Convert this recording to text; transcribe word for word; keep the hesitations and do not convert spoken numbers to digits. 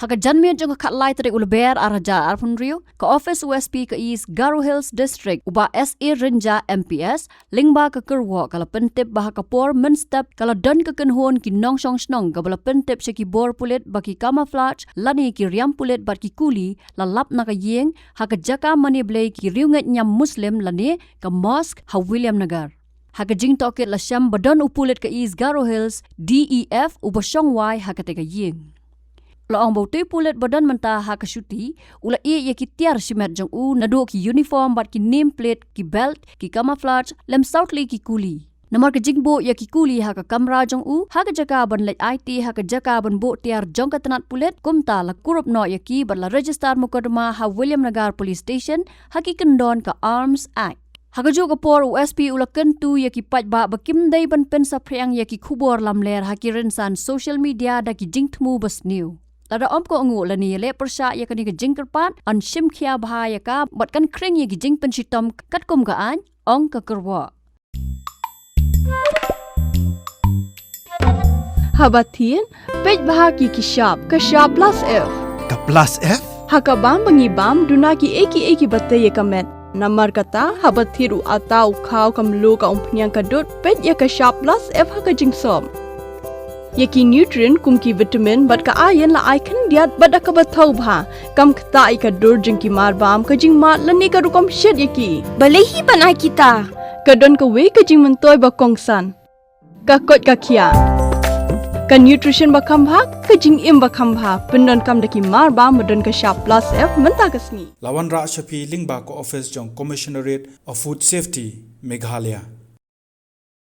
Ha ka janmiet jong ka khatlai tarik u Lber arhajar arphew hynriew, ka office u S P ka East Garo Hills District, u Bah S A Rynjah M P S, lyngba ka kyrwoh ka la pyntip ba ha ka por mynstep ka la don ka kynhun ki nongshong shnong kaba la pyntip sha ki bor pulit ba ki camouflage lane ki riam pulit bad ki kuli la lap na ka ïing ha ka jaka mane blei ki riewngeit niam Muslim lane ka mosque ha Williamnagar. Ha ka jingtohkit la shem ba don u pulit ka East Garo Hills D E F uba shong wai ha katei ka ïing. La ong ba utei u pulit ba don mynta ha ka shuti u la ïeh ïa ki tiar shimet jong u naduh ki uniform bad ki name plate, ki belt, ki camouflage, lem saw tylli ki kuli. Namar ka jingbuh ïa ki kuli ha ka kamra jong u ha ka jaka ban leit aiti ha ka jaka ban buh tiar jong ka tnat pulit, kumta la kurup noh ïa ki bad la register mukotduma ha Williamnagar Police Station ha ki kyndon ka Arms Act. Ha kajuh ka por u S P u la kyntu ïa ki paidbah ba kim dei ban pynsaphriang ïa ki khubor lamler ha ki rynsan social media da ki jingthmu basniew. Lada ym ko nguh lane ïaleh pyrshah ïa kane ka jingkyrpad, yn shim khia bha ïa ka bad kan khring ïa ki jingpynshitom katkum ka aiñ, ong ka kyrwoh. Haba thied, peit bha ki ki shap, ka shap plus F. Ka plus F? Ha ka bam ba ngi bam, duna ki ei ki ei kiba tei ïa ka met. Namar kata, haba thied u atta, u khaw, ka mluh, ka umphniang, ka dud, peit ïa ka shap plus F ha ka jingsop. Ïa ki nutrient kum ki vitamin bad ka iron la ai khyndiat bad da kaba thaw bha. Kam ktah ïa ka dur jong ki mar bam, ka jingmad lane ka rukom shet ïa ki. Balei hi ban ai kita? Ka don kawei ka jingmyntoi ba kongsan. Ka koit ka khiah. Ka nutrition ba kham bha, ka jingim ba kham bha. Pyndonkam da ki mar bam ba don ka shap plus F mynta ka sngi. La wanrah sha phi lyngba ka office jong Commissionerate of Food Safety, Meghalaya.